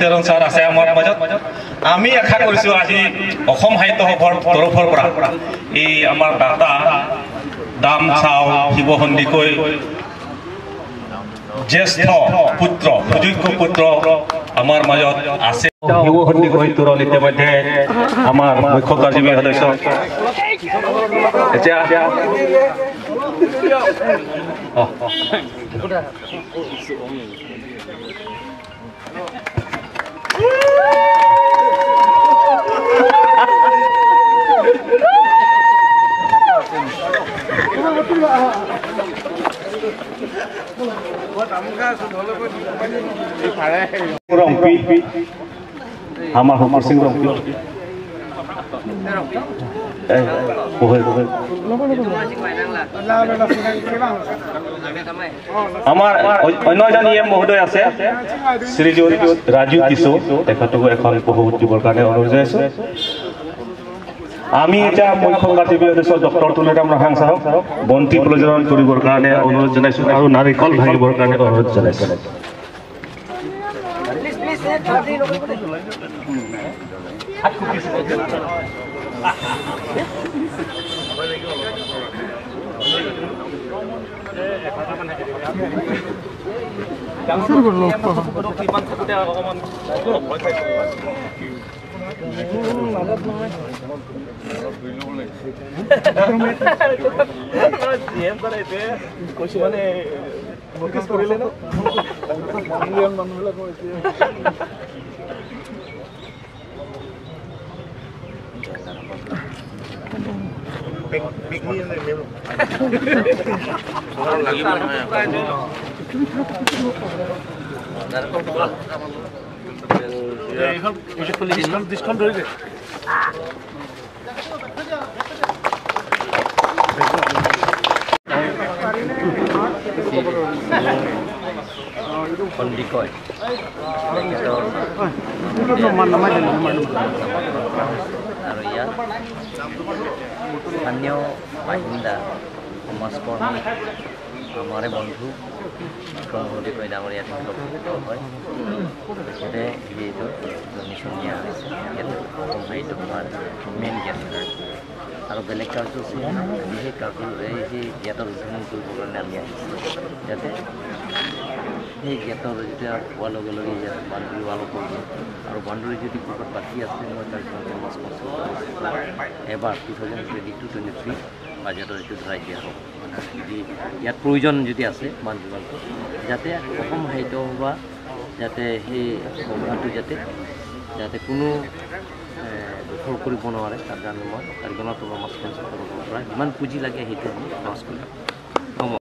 Teron sir আছে আমাৰ মাজত। আমি আশা কৰিছোঁ আজি অসম সাহিত্য সভাৰ তৰফৰ পৰা এই আমাৰ দাতা দাম চাও শিৱ সন্দিকৈ জ্যেষ্ঠ পুত্ৰ, সুযোগ্য পুত্ৰ আমাৰ মাজত আছে। শিৱ সন্দিকৈ তোৰণ ইতিমধ্যে আমাৰ মুখ্য কাৰ্যবাহী সদস্য এতিয়া ৰংপি, আমাৰ শুকুৰ সিং ৰংপি। আমাৰ অন্য এজন ই এম মহোদয় আছে, শ্ৰীযুত ৰাজু কিশোৰ, তেখেতকো এখন উপভোগ দিবৰ কাৰণে অনুৰোধ জনাইছোঁ। আমি এতিয়া মুখ্য কাৰ্যবাহী সদস্য ডক্টৰ তুলিৰাম ৰহাং ছাৰক বন্তি প্ৰজ্বলন কৰিবৰ কাৰণে অনুৰোধ জনাইছোঁ আৰু নাৰিকল ভাঙিবৰ কাৰণে অনুৰোধ জনাইছোঁ। সন্দিকৈ আৰু ইয়াত স্থানীয় বাসিন্দা, সমাজকৰ্মী, আমাৰে বন্ধু বিক্ৰম সন্দিকৈ ডাঙৰীয়া তেখেতক হয়। তেখেতে যিহেতু ডনেশ্যন দিয়া হৈছে ইয়াত অসম সাহিত্য সভাৰ মেইন গেট আৰু বেলেগ কাৰ্যসূচী, আমি সেই কাৰ্য এই সেই গেটৰ উদ্বোধন কৰিবৰ কাৰণে আমি আহিছোঁ, যাতে সেই গেটৰ যেতিয়া হোৱাৰ লগে লগে ইয়াত বাউণ্ডেৰী ৱালো কৰিব আৰু বাউণ্ডেৰী যদি ক'ৰবাত বাকী আছে, মই তাৰ সমাজ এবাৰ 2022-23 বাজেটৰ এইটো ধৰাই দিয়া হ'ব। মানে যদি ইয়াত প্ৰয়োজন যদি আছে বাউণ্ডেৰী ৱালটো, যাতে অসম সাহিত্য সভা যাতে সেই সভাটো যাতে যাতে কোনো দখল কৰিব নোৱাৰে, তাৰ কাৰণে মই কাৰিকৰণত সমাজ কাউন্সিলৰ তৰফৰ পৰা যিমান পুঁজি লাগে সেইটো আমি খৰচ কৰিম।